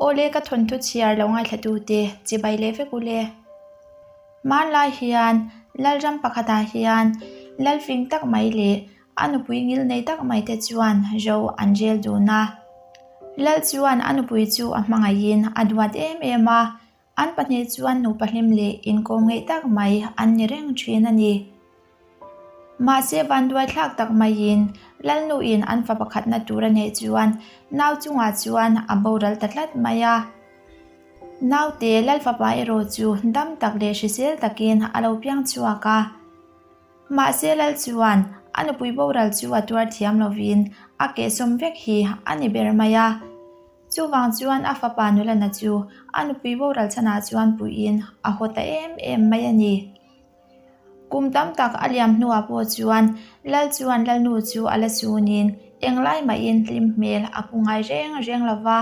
Awle ka thawnthu chhiar lo ngaithlatute chibai leh vek ule. Hmanlai hian Lalram pakhatah hian Lalfing tak mai leh a nupui ngil nei tak mai te chuan ro an rel dun a. Lal chuan a nupui chu a hmangaihin a duat em em a, An pahnih chuan nupa hlim leh inkawm ngeih tak mai an ni reng thin a ni. Mahse vanduai thlak tak maiin Lalnuin an fa pakhatna tur a neih chuan nau chungah chuan a boral ta tlat mai a. Naute Lalfapa erawh chu dam tak leh hrisel takin a lo piang chhuak a. Mahse Lal chuan a nupui boral chu a tuar thiam lovin a kehsawm vek hi a ni ber mai a. Chuvang chuan a fapa Nulana chu a nupui boral chhanah chuan puiin a haw ta em em mai a ni. Kum tam tak a liam hnuah pawh chuan Lal chuan Lalnu chu a la sunin englai mahin hlim hmel a pu ngai reng reng lo va.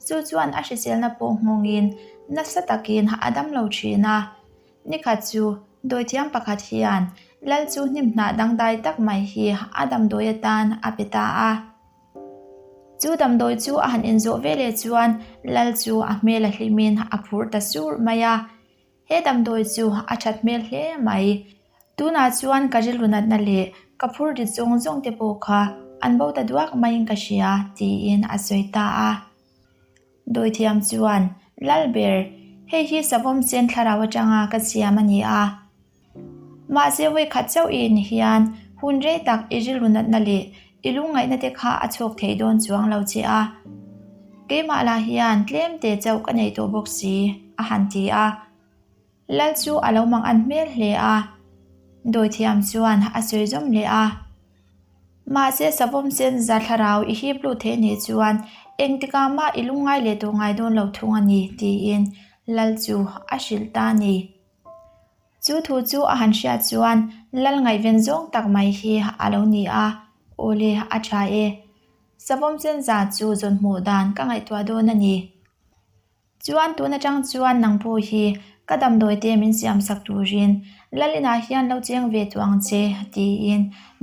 Chu chuan a hriselna pawh nghawngin nasa takin a dam lo thin a. Nikhat chu dawithiam pakhat hian Lal chu hnim hnah dangdai tak mai hi a damdawi atan a pe ta a. Chu damdawi chu a han inzawh ve leh chuan Lal chu a hmel a hlimin a phur ta sur mai a. He damdawi chu a that hmel hle mai. Tunah chuan ka rilru natna leh ka phur rit zawng zawng te pawh kha an bo ta duak maiin ka hria tiin a sawi ta a. Dawithiam chuan, Lalber, hei hi savawm sen thlarau atanga ka siam a ni a. Mahse vawi khat chauh i in hian hun rei tak i rilru natna leh i lungngaihna te kha a chhawk thei dawn chuang lo che a. Keimah lah hian tlem te chauh ka nei tawh bawk si, a han ti a. Lal chu a lo mang an hmel hle a, dawithiam chuan a sawi zawm leh a. Mahse savawm sen za thlarau i hip lut thei nih chuan engtikah mah i lungngai leh tawh ngai dawn lo thung a ni, tiin Lal chu a hrilh ta a ni. Chu thu chu a han hriat chuan lal ngaihven zawng tak mai hi a lo ni a, Awle, a tha e. Savawm chen za chu zawn hmuh dan ka ngaihtuah dawn a ni. Chuan tun atang chuan nang pawh hi ka damdawi te min siam sak turin lal inah hian lo cheng ve tawh ang che, tiin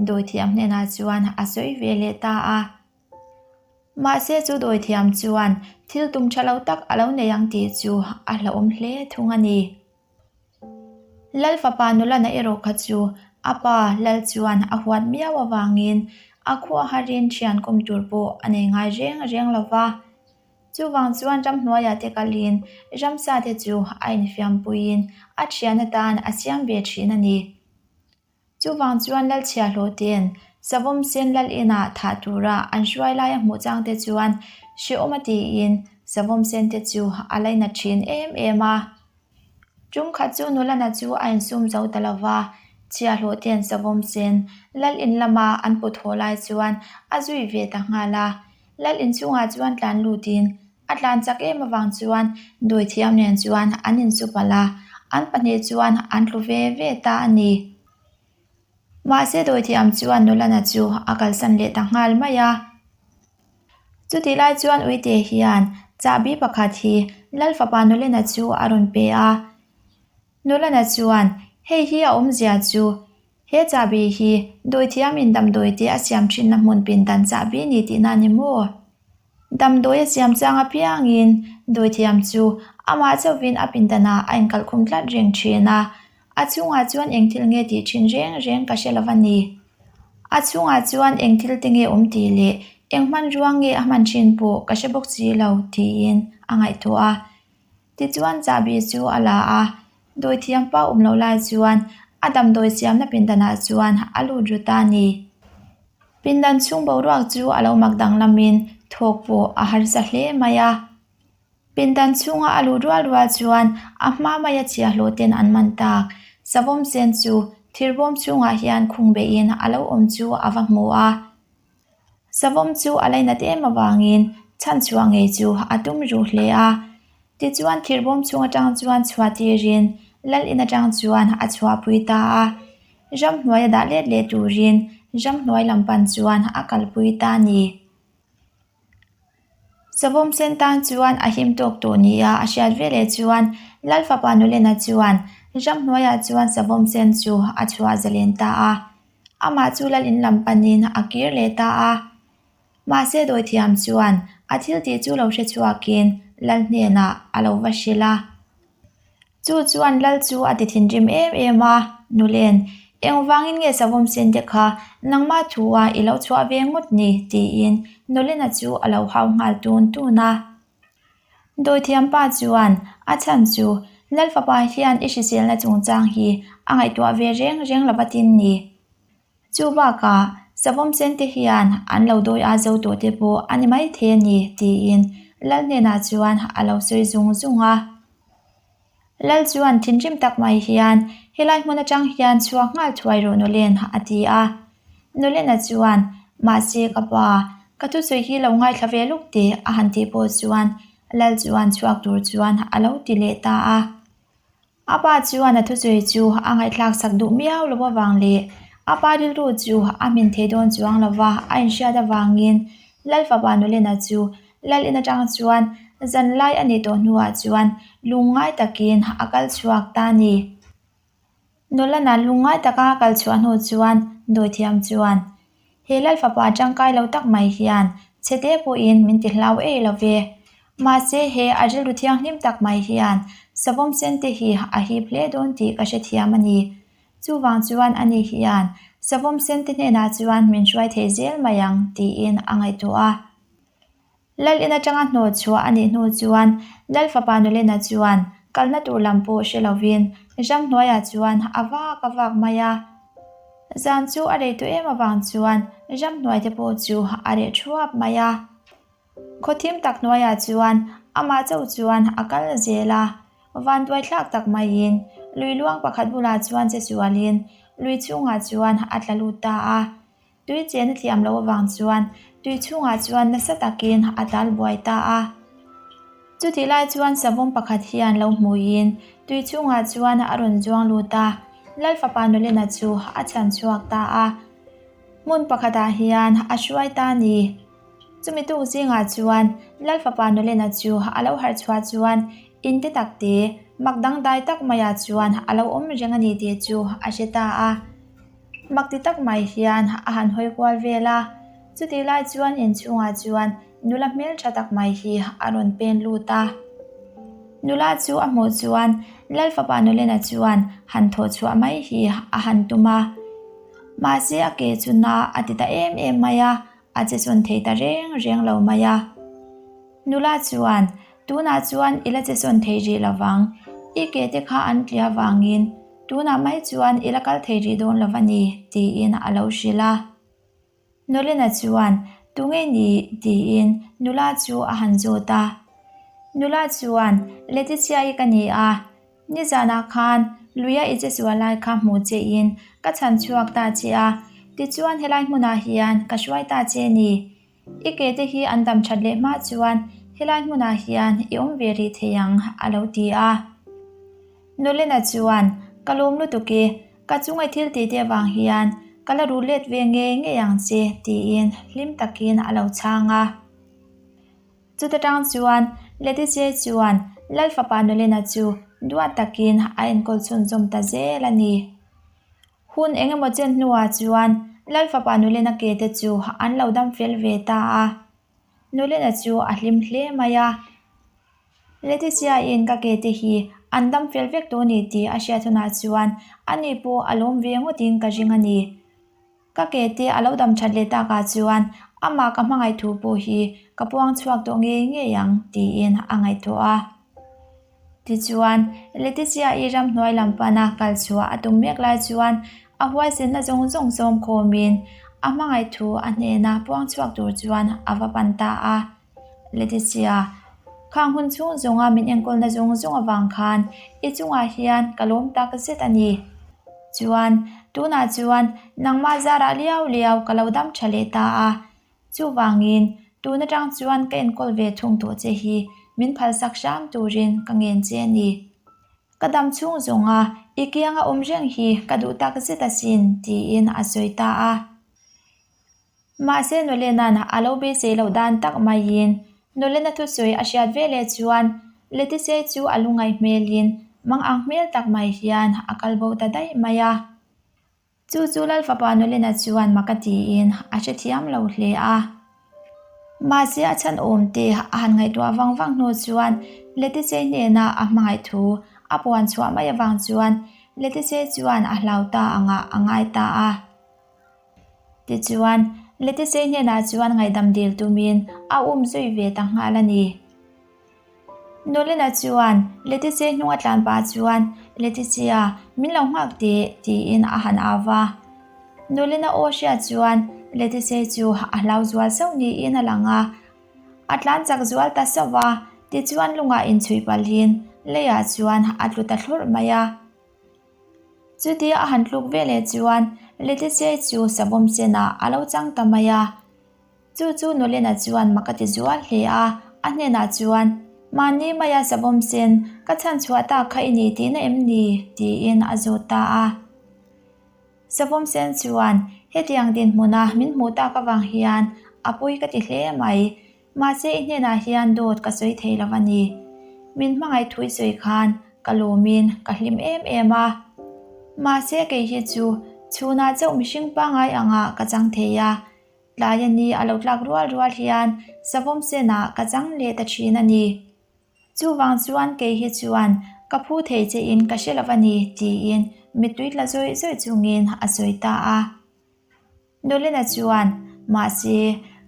dawithiam hnenah chuan a sawi ve leh ta a. Mahse chu dawithiam chuan thil tum tha lo tak a lo nei ang tih chu a hlauhawm hle thung a ni. Lal fapa nulana erawh kha chu a pa Lal chuan a huat miau avangin a khuah harin thian kawm tur pawh a nei ngai reng reng lo va. Chuvang chuan ramhnuaiah te kalin ramsa te chu a infiampuiin a thian atan a siam ve thin a ni. Chuvang chuan Lalchhia hlawhte'n Savawm sen Lal inah thah tura an hruai laia hmuh chang te chuan hrehawm a tiin Savawm sen te chu a lainat thin em em a. Tum khat chu Nulana chu a insum zo ta lo va, Chhia hlawhte'n Savawm sen Lal in lama an put haw lai chuan a zui ve ta nghal a. Lal inchhungah chuan tlan lutin A tlan chak em avang chuan dawithiam nen chuan an insu palh a, an pahnih chuan an tlu ve ve ta a ni. Mahse dawithiam chuan Nulana chu a kalsan leh ta nghal mai a. Chutih lai chuan Uite hian chahbi pakhat hi Lal fapa Nulena chu a rawn pe a. Nulana chuan, Hei hi a awmzia chu He chahbi hi dawithiamin damdawite a siam thinna hmun pindan chahbi ni tihna a ni maw? Damdawi a siam chang apiangin dawithiam chu amah chauhvin a pindanah a inkalhkhum tlat reng thin a, a chhungah chuan eng thil nge tih thin reng reng ka hre lo a ni. A chhungah chuan eng thil te nge awm tih leh eng hmanrua nge a hman thin pawh ka hre bawk si lo tiin a ngaihtuah a. Tichuan chahbi chu a la a, dawithiam pa awm loh lai chuan a damdawi siamna pindanah chuan a lut ru ta a ni. Pindan chhung boruak chu a lo mak danglamin thawk pawh a harsa hle mai a. Pindan chhunga a luh rual rual chuan a hma maia chhiahhlawh ten an man tak. Savawm sen chu thirbawm chhungah hian khung beihin a lo awm chu a va hmu a. Savawm chu a lainat em avangin chhanchhuah ngei chu a tum ruh hle a. Tichuan thirbawm chhung atang chuan chhuah tirin Lal in atang chuan a chhuahpui ta a. Ramhnuai a dah let leh turin ramhnuai lam pan chuan a kalpui ta a ni. Savawm sen tan chuan a him tawk tawh nia a hriat veleh chuan Lal fapa Nulena chuan ramhnuaiah chuan savawm sen chu a chhuah zalen ta a. Amah chu lal in lam panin a kir leh ta a. Mahse dawithiam chuan a thil tih chu lo hre chhuakin. Lal hnenah a lo va hrilh a. Chu chuan Lal chu a ti thinrim em em a, Nulen, engvangin nge savawm sen te kha nangmah thua i lo chhuah ve ngawt ni? tiin Nulena chu a lo hau nghal tun tun a. Dawithiam pa chuan a chhan chu Lal fapa hian i hriselna chungchang hi a ngaihtuah ve reng reng lo va tin ni. Chu bakah savawm sen te hian an lo dawi a zo tawh te pawh a ni maithei a ni tiin Lal hnenah chuan a lo sawi zung zung a. Lal chuan thinrim tak mai hian, Helai hmun atang hian chhuak nghal thuai rawh Nulen, a ti a. Nulena chuan, Mahse ka pa, ka thusawi hi lo ngaithla ve luk teh, a han tih pawh chuan Lal chuan chhuak tur chuan a lo ti leh ta a. A pa chuan a thusawi chu a ngaihthlak sak duh miau lo avang leh a pa rilru chu a hmin thei dawn chuang lo va, a inhriat avangin Lal fapa Nulena chu Lal in atang chuan zan lai a nih tawh hnuah chuan lungngai takin a kal chhuak ta a ni. Nulana lungngai taka a kal chhuah hnu chuan Dawithiam chuan, He Lal fapa tangkai lo tak mai hian chhete pawhin min ti hlau ei lo ve. Mahse he a rilru thianghlim tak mai hian savawm sen te hi a hip hle dawn tih ka hrethiam a ni. Chuvang chuan ani hian savawm sen te hnenah chuan min hruai thei zel mai ang tiin a ngaihtuah a. Lal in atanga hnawh chhuah a nih hnu chuan Lal fapa Nulena chuan kalna tur lam pawh hre lovin ramhnuaiah chuan a vak a vak mai a. Zan chu a rei tawh em avang chuan ramhnuai te pawh chu a reh thuap mai a. Khaw thim tak hnuaiah chuan amah chauh chuan a kal zel a. Vanduai thlak tak maiin lui luang pakhat bulah chuan che sualin lui chhungah chuan a tla lut ta a. Tui chen a thiam loh avang chuan tui chhungah chuan nasa takin a tal buai ta a. Chutih lai chuan savawm pakhat hian lo hmuiin tui chhungah chuan a rawn zuang lut a, Lal fapa Nulena chu a chhan chhuak ta a. Hmun pakhatah hian a hruai ta a ni. Chumi tuk zingah chuan Lal fapa Nulena chu a lo harh chhuah chuan in te tak te, mak dangdai tak maiah chuan a lo awm reng a ni tih chu a hre ta a. Mak ti tak mai hian a han hawi kual vel a, chutih lai chuan inchhungah chuan nula hmeltha tak mai hi a rawn pen lut a. Nula chu a hmuh chuan Lal fapa Nulena chuan han thawh chhuah mai hi a han tum a. Mahse a ke chu na a ti ta em em mai a, a che sawn thei ta reng reng lo mai a. Nula chuan, Tunah chuan i la che sawn thei rih lo vang, i ke te kha an tliah vangin tunah mai chuan i la kal thei rih dawn lo va ni, tiin a lo hrilh a. Nulena chuan, Tunge ni? tiin nula chu a han zawt a. Nula chuan, Letitia-i ka ni a, nizanah khan luia i che sual lai kha hmu chein ka chhan chhuak ta che a, tichuan helai hmunah hian ka hruai ta che ni. I ke te hi an dam that leh hma chuan helai hmunah hian i awm ve rih thei ang, a lo ti a. Nulena chuan, Ka lawm lutuk e, ka chunga thil tih te avang hian ka la ru let ve ngei ngei ang che, tiin hlim takin a lo chhang a. Chuta tang chuan Letitia chuan Lal fapa Nulena chu duat takin a enkawl chhunzawm ta zel a ni. Hun eng emaw chen hnuah chuan Lal fapa Nulena ke te chu an lo dam fel ve ta a. Nulena chu a hlim hle mai a. Letitia-in ka ke te hi an dam fel vek tawh ni tih a hriat hunah chuan ani pawh a lawm ve ngawtin ka ring a ni. Ka ke te a lo dam that leh takah chuan amah ka hmangaih thu pawh hi ka puang chhuak tawh ngei ngei ang tiin a ngaihtuah a. Tichuan, Letitia-i ramhnuai lam pana kal chhuah a tum mek lai chuan a huaisenna zawng zawng sawm khawmin a hmangaih thu a hnena puang chhuak tur chuan a va pan ta a. Letitia, khang hun chhung zawnga min enkawlna zawng zawng avang khan i chungah hian ka lawm tak zet a ni. Chuan, tunah chuan nangmah zarah liau liau ka lo dam tha leh ta a. Chuvangin, tun atang chuan ka enkawl ve thung tawh che hi min phalsak hram turin ka ngen che a ni. Ka dam chhung zawnga i kianga awm reng hi ka duh tak zet asin, tiin a sawi ta a. Mahse Nolena'n a lo beisei loh dan tak maiin Nolena thusawi a hriat ve leh chuan Letitia chu a lungaih hmelin mang ang hmel tak mai hian a kal bo ta daih mai a. Chu chu Lal fapa Nulena chuan mak a tiin a hrethiam lo hle a. Mahse a chhan awm te a han ngaihtuah vang vang hnu chuan Letichei hnena a hmangaih thu a puan chhuah mai avang chuan Letichei chuan a hlau ta angah a ngai ta a. Tichuan, Letichei hnenah chuan ngaihdam dil tumin a um zui ve ta nghal a ni. Nolena chuan Leticia hnung a tlan pah chuan, Leticia, min lo nghak teh, tiin a han au va. Nolena aw hriat chuan Leticia chu a hlau zual sauh niin a lang a. A tlan chak zual ta sauh va, tichuan lungah inchhuih palhin leiah chuan a tlu ta thlawrh mai a. Chutia a han tluk veleh chuan Leticia chu savawm senah a lo chang ta mai a. Chu chu Nolena chuan mak a ti zual hle a, a hnenah chuan, Mahni maia savawm sen ka chhan chhuah tak kha i ni tihna em ni? tiin a zawt ta a. Savawm sen chuan, Hetiang dinhmuna min hmuh tak avang hian a pawi ka ti hle mai. Mahse i hnenah hian dawt ka sawi thei lo a ni. Min hmangaih thu i sawi khan ka lawmin ka hlim em em a. Mahse kei hi chu chhunah chauh mihring pangngai angah ka chang thei a. Tlai a ni a lo tlak rual rual hian savawm senah ka chang leh ta thin a ni. Chuvang chuan kei hi chuan ka phu thei che in ka hre lo a ni tiin mittui tla zawih zawih chungin a sawi ta a. Nolena chuan, Mahse,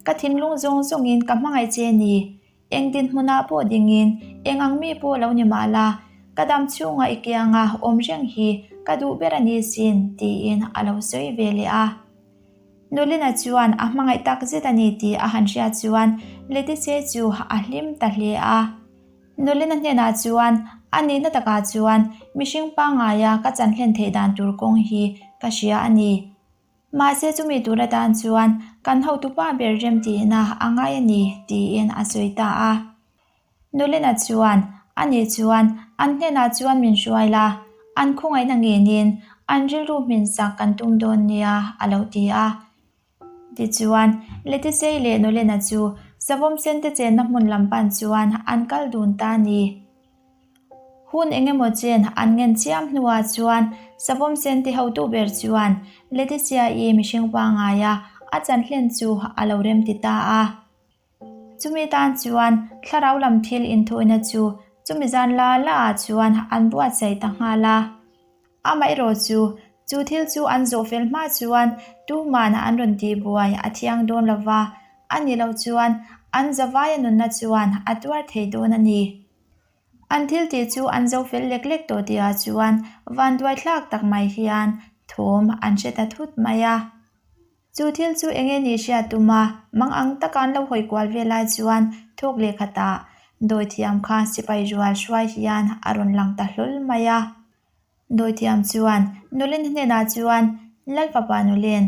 ka thinlung zawng zawngin ka hmangaih che ni. Eng dinhmunah pawh dingin eng ang mi pawh lo ni mah la, ka dam chhunga i kianga awm reng hi ka duh ber a ni sin tiin a lo sawi ve leh a. Nulina chuan a hmangaih tak zet a ni tih a han hriat chuan Letice chu a hlim ta hle a. Nulina hnenah chuan a nihna takah chuan mihring pangngaia ka chan hlen theih dan tur kawng hi ka hria a ni. Mahse chumi tur atan chuan kan hotupa ber rem tihna a ngai a ni tiin a sawi ta a. Nulena chuan, Ani chuan an hnenah chuan min hruai la, an khawngaihna ngenin an rilru hmin sak kan tum dawn nia, a lo ti a. Tichuan, Letisei leh Nulena chu savawm sente chenna hmun lam pan chuan an kal dun ta a ni. Hun eng emaw chen an ngen chiam hnuah chuan savawm sente hotu ber chuan Letisia-i mihring pangaia a chan hlen chu a lo remti ta a. Chumi tan chuan thlarau lam thil inthawina chu chumi zan la la ah chuan an buatsaih ta nghal a. Amaherawh chu, chu thil chu an zawh fel hma chuan tuman an rawn tihbuai a thiang dawn lo va, a ni lo chuan an zavaia nunna chuan a tuar thei dawn a ni. An thil tih chu an zo fel lek lek tawh tihah chuan vanduai thlak tak mai hian thawm an hre ta thut mai a. Chu thil chu eng nge nih hriat tum a, mang ang taka an lo hawi kual vel lai chuan thawk leh khatah dawithiam kha sipai rual hruai hian a rawn lang ta hlawl mai a. Dawithiam chuan Nulen hnenah chuan, Lal fapa Nulen,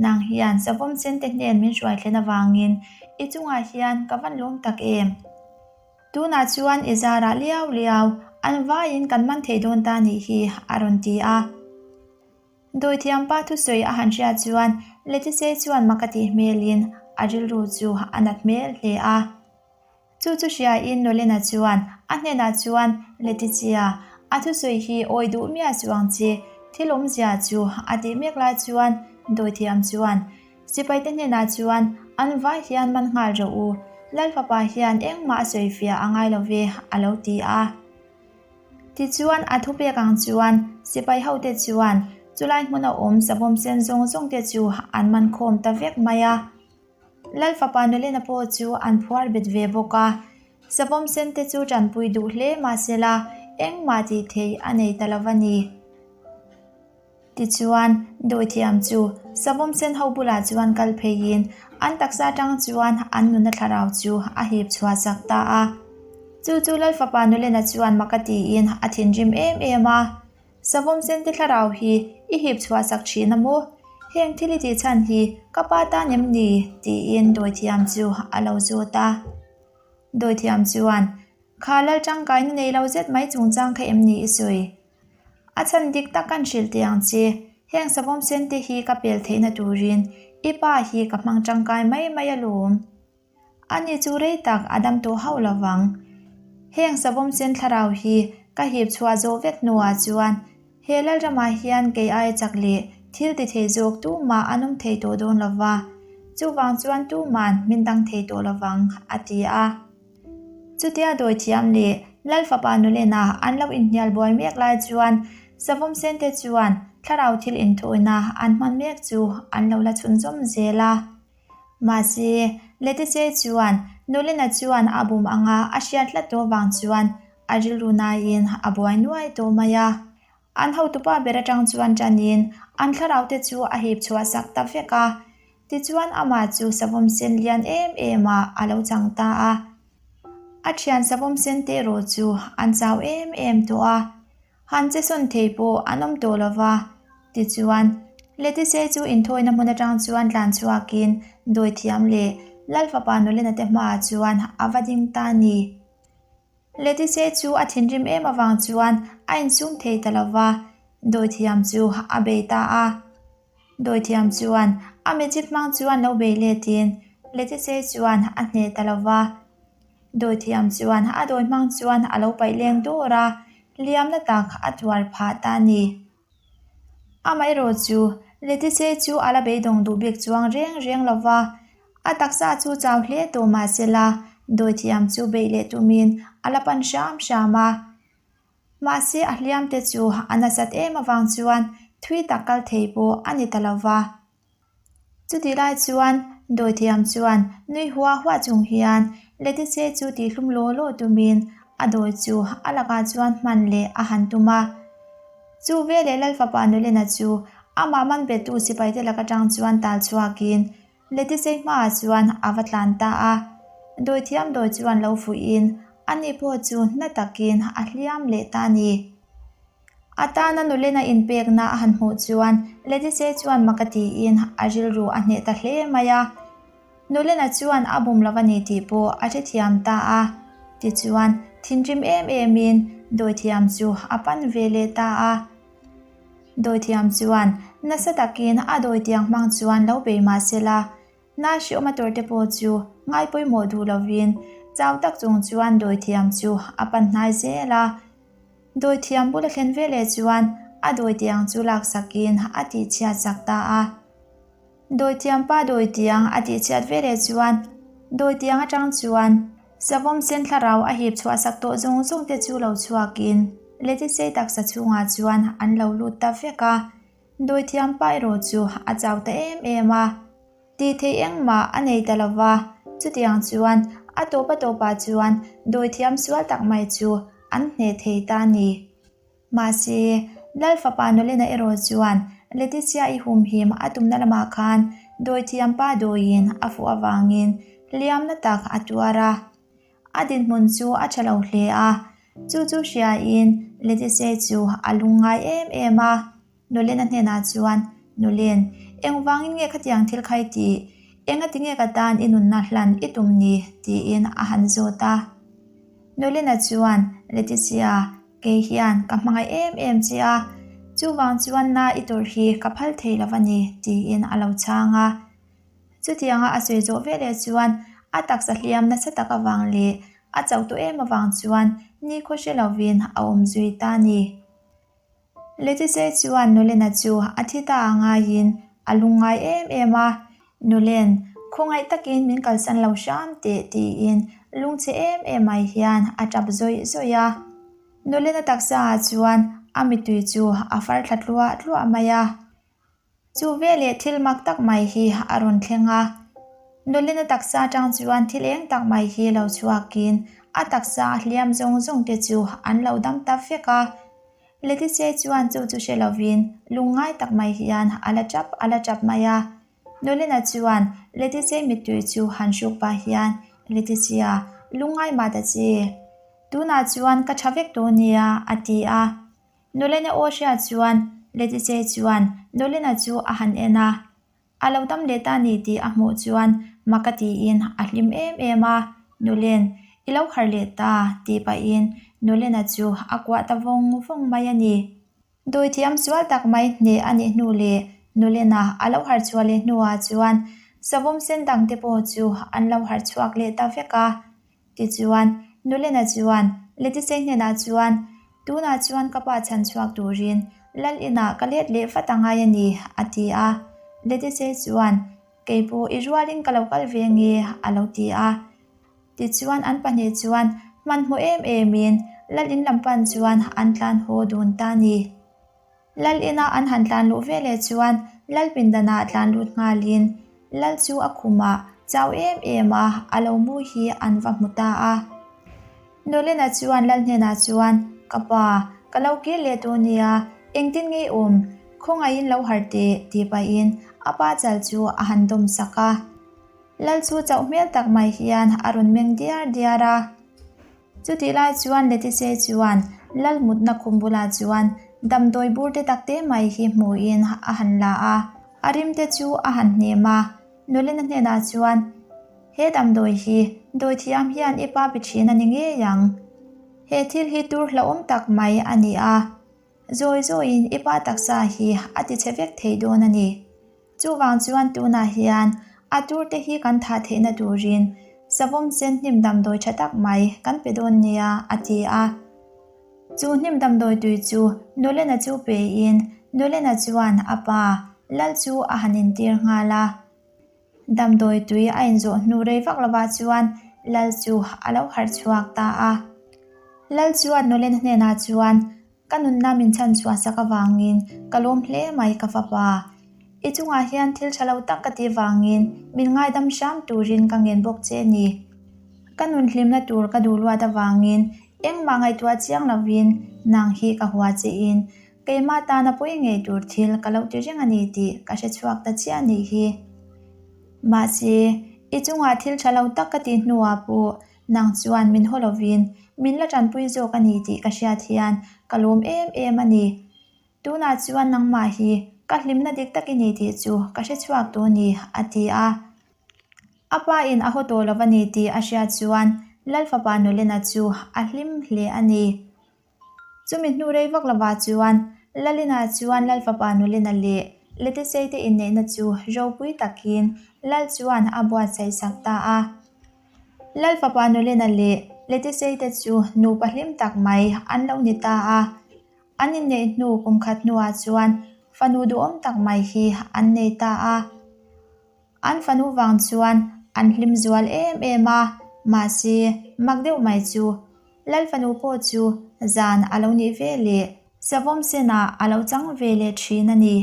nang hian savawm sente hnen min hruai thlen avangin i chungah hian ka van lawm tak em? Tunah chuan i zarah liau liau an vaiin kan man thei dawn ta nih hi, a rawn ti a. Dawithiam pa thusawi a han hriat chuan Letisei chuan mak a tih hmelin a rilru chu a nat hmel hle a. Chu chu hriain Nolena chuan a hnenah chuan Leticia, a thusawi hi awi duh miah chuang che, thil awmzia chu a tih mek lai chuan Dawithiam chuan Sipaite hnenah chuan an vai hian man nghal rawh u, Lal fapa hian engmah a sawifiah a ngai lo ve a lo ti a. Tichuan, a thupek ang chuan sipai hote chuan chulai hmuna awm savawm sen zawng zawng te chu an man khawm ta vek mai a. Lal fapa Nulena pawh chu an phuar bet ve bawk a. Savawm sen te chu tanpui duh hle mahsela engmah tih theih a nei ta lo va ni. Tichuan, dawithiam chu savawm sen ho bulah chuan kal pheiin an taksa atang chuan an nuna thlarau chu a hip chhuah sak ta a. Chu chu Lal fapa Nulena chuan mak a tiin a thinrim em em a. Savawm sen te thlarau hi i hip chhuah sak thin a maw? Heng thil i tih chhan hi ka pa tan em ni? tiin dawithiam chu a lo zawt a. Dawithiam chuan, Kha Lal tangkaina nei lo zet mai chungchang kha em ni i sawi? A chhan dik tak kan hrilh teh ang che, heng savawm sen te hi ka pel theihna turin i pa hi ka hmang tangkai mai mai alawm. Ani chu rei tak a dam tawh hauh lo vang. Heng savawm sen thlarau hi ka hip chhuah zawh vek hnuah chuan he Lalramah hian kei aia chak leh thil ti thei zawk tumah an awm thei tawh dawn lo va. Chuvang chuan tuman min dang thei tawh lovang, a ti a. Chutia dawithiam leh Lal fapa Nulena an lo inhnial buai mek lai chuan Savawm Sente chuan thlarau thil inthawina an hman mek chu an lo la chhunzawm zel a. Mahse, Letese chuan Nulena chuan a bum anga a hriat hlat tawh vang chuan a rilru naiin a buai nuai tawh mai a. An hotupa ber atang chuan tanin an thlarau te chu a hip chhuah sak ta vek a. Tichuan amah chu savawm sen lian em em ah a lo chang ta a. A thian savawm sen te erawh chu an chau em em tawh a. Han che sawn thei pawh an awm tawh lo va. Tichuan, Letise chu inthawina hmun atang chuan tlan chhuakin dawithiam leh Lal fapa Nulena te hmaah chuan a va ding ta a ni. Letise chu a thinrim em avang chuan a insum thei ta lo va, dawithiam chu a bei ta a. Dawithiam chuan a magic hmang chuan lo bei letin Letise chuan a hneh ta lo va. Dawithiam chuan a dawi hmang chuan a lo paih leng dawr a, liamna tak a tuar phah ta a ni. Amaherawh chu Letise chu a la beidawng duh bik chuang reng reng lo va, a taksa chu chau hle tawh mah sela dawithiam chu beih leh tumin a la pan hram hram a. Mahse a hliam te chu a nasat em avang chuan thui tak kal thei pawh a ni ta lo va. Chutih lai chuan dawithiam chuan nui hua hua chung hian Letise chu tihhlum law law tumin a dawi chu a lakah chuan hman leh a han tum a. Chu veleh Lalfapa Nulena chu amah man bettu sipaite lak atang chuan tal chhuakin Letisei hmaah chuan a va tlan ta a. Dawithiam dawi chuan lo fuihin ani pawh chu na takin a hliam leh ta a ni. A tana nulena inpekna a han hmuh chuan Letise chuan mak a tiin a rilru a hneh ta hle mai a. Nulena chuan a bum lo a ni tih pawh a hrethiam ta a. Tichuan, thinrim em emin dawithiam chu a pan ve leh ta a. Dawithiam chuan nasa takin a dawitiang hmang chuan lo bei mah se la, na hriawm a tawrte pawh chu ngai pawimawh duh lovin chau tak chung chuan dawithiam chu a pan hnai zel a. Dawithiam bula thlen veleh chuan a dawitiang chu laksakin a tihchhiat sak ta a. Dawithiam pa dawitiang a tihchhiat veleh chuan dawitiang atang chuan savawm sen thlarau a hip chhuah sak tawh zawng zawng te chu lo chhuakin Letisei taksa chhungah chuan an lo lut ta vek a. Dawithiam pa erawh chu a chau ta em em a. Tih theih engmah a nei ta lo va, chutiang chuan a tawp a tawpah chuan dawithiam sual tak mai chu an hneh thei ta a ni. Mahse, Lal fapa Nulena erawh chuan Letitia-i humhim a tumna lamah khan dawithiam pa dawiin a fuh avangin hliamna tak a tuar a. A dinhmun chu a tha lo hle a, chu chu hriain Letitia chu a lungngai em em a. Nulena hnenah chuan, Nulen, engvangin nge khatiang thil kha i tih? Engati nge ka tan i nunna hlan i tum ni? tiin a han zawt a. Nulena chuan, Letitia, Kei hian ka hmangaih em em che a, chuvang chuan na i tawrh hi ka phal thei lo a ni, tiin a lo chhang a. Chutianga a sawi zawh veleh chuan a taksa hliam nasa tak avang leh a chauh tawh em avang chuan nikhaw hre lovin a awm zui ta a ni. Letise chuan Nulena chu a thi ta a ngaiin a lungngai em em a, Nulen, khawngaih takin min kalsan lo hram teh tiin lungchhe em em mai hian a tap zawih zawih a. Nulena taksa ah chuan a mittui chu a far thla tluah tluah mai a. Chu veleh thil mak tak mai hi a rawn thleng a. Nulena taksa atang chuan thil eng tak mai hi lo chhuakin a taksa a hliam zawng zawng te chu an lo dam ta vek a. Letice chuan chu chu hre lovin lungngai tak mai hian a la tap a la tap mai a. Nulena chuan Letice mittui chu han hruk pah hian, Leticia, lungngai mah ta che. Tunah chuan ka tha vek tawh nia, a ti a. Nulena aw hriat chuan Letice chuan Nulena chu a han en a. A lo dam leh ta ni tih a hmuh chuan mak a tiin a hlim em em a, Nulen, i lo harh leh ta tih pahin Nulena chu a kuah ta vawng vawng mai a ni. Dawithiam sual tak mai hneh a nih hnu leh Nulena a lo harh chhuah leh hnuah chuan savawm sen dangte pawh chu an lo harh chhuak leh ta vek a. Tichuan, Nulena chuan Letisei hnenah chuan, Tunah chuan ka pa chhan chhuak turin Lal inah ka let leh vat a ngai a ni, a ti a. Letisei chuan. Keipawh i rualin ka lo kal ve nge a lo ti a. Tichuan an pahnih chuan hmanhmawh em emin Lal in lam pan chuan an tlan haw dun ta ni. Lal ina an han tlan luh veleh chuan Lal pindanah tlan lut nghalin Lal chu a khumah chau em em a a lo mu hi an va hmu ta a. Nolena chuan Lal hnenah chuan, Ka pa, ka lo kir leh tawh nia, engtin nge i awm? Khawngaihin lo harh teh, tih pahin a pa chal chu a han dawm sak a. Lal chu chauh hmel tak mai hian a rawn meng diar diar a. Chutih lai chuan Letise chuan Lal mutna khum bulah chuan damdawi bur te tak te mai hi hmuhin a han la a, a rim te chu a han hnem a. Nolena hnenah chuan, He damdawi hi dawi thiam hian i pa pe thin a ni ngei ang. He thil hi tur hlauhawm tak mai a ni a. Zawi zawiin i pa taksa hi a tichhe vek thei dawn a ni. Chuvang chuan tunah hian a tur te hi kan thah theihna turin savawm sen hnim damdawi tha tak mai kan pe dawn nia, a ti a. Chu hnim damdawi tui chu Nolena chu pein Nolena chuan a pa Lal chu a han intir nghal a. Damdawi tui a inzawh hnu rei vak lovah chuan Lal chu a lo harh chhuak ta a. Lal chuan Nolena hnenah chuan Ka nunna min chhan chhuah sak avangin ka lawm hle mai ka fapa. I chungah hian thil tha lo tak ka tih vangin min ngaidam hram turin ka ngen bawk che ni. Ka nun hlimna tur ka duh luat avangin engmah ngaihtuah chiang lovin nang hi ka hua che in keimah tana pawi ngei tur thil ka lo ti reng a ni tih ka hre chhuak ta chiah a nih hi. Mahse, i chungah thil tha lo tak ka tih hnuah pawh Nang chuan min haw lovin min la tanpui zawk a ni tih ka hriat hian ka lawm em em a ni. Tunah chuan nangmah hi ka hlimna dik tak i ni tih chu ka hre chhuak tawh a ni, a ti a. A pa in a haw tawh lo a ni tih a hriat chuan Lalfapa Nulena chu a hlim hle a ni. Chumi hnu rei vak lovah chuan Lalina chuan Lalfapa Nulina leh Letesei te inneihna chu ropui takin Lal chuan a buatsaih sak ta a. Lalfapa Nulina leh Letesei te chu nupa hlim tak mai an lo ni ta a. An inneih hnu kum khat hnuah chuan fanu duhawm tak mai hi an nei ta a. An fanu vang chuan an hlim zual em em a, mahse mak deuh mai chu Lal fanu pawh chu zan a lo nih ve leh savawm senah a lo chang ve leh thin a ni.